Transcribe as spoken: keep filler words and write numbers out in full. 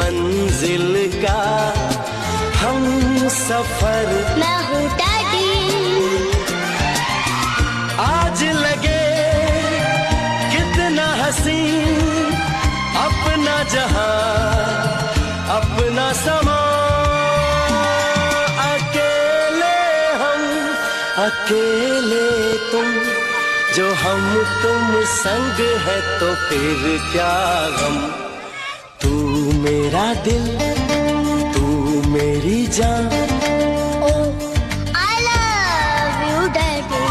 मंजिल का हम सफर। मैं हूँ डैडी। आज लगे कितना हसीन अपना जहां, अपना समा। अकेले हम, अकेले तुम, जो हम तुम संग है तो फिर क्या गम। तू मेरा दिल, तू मेरी जान। Oh, I love you, daddy.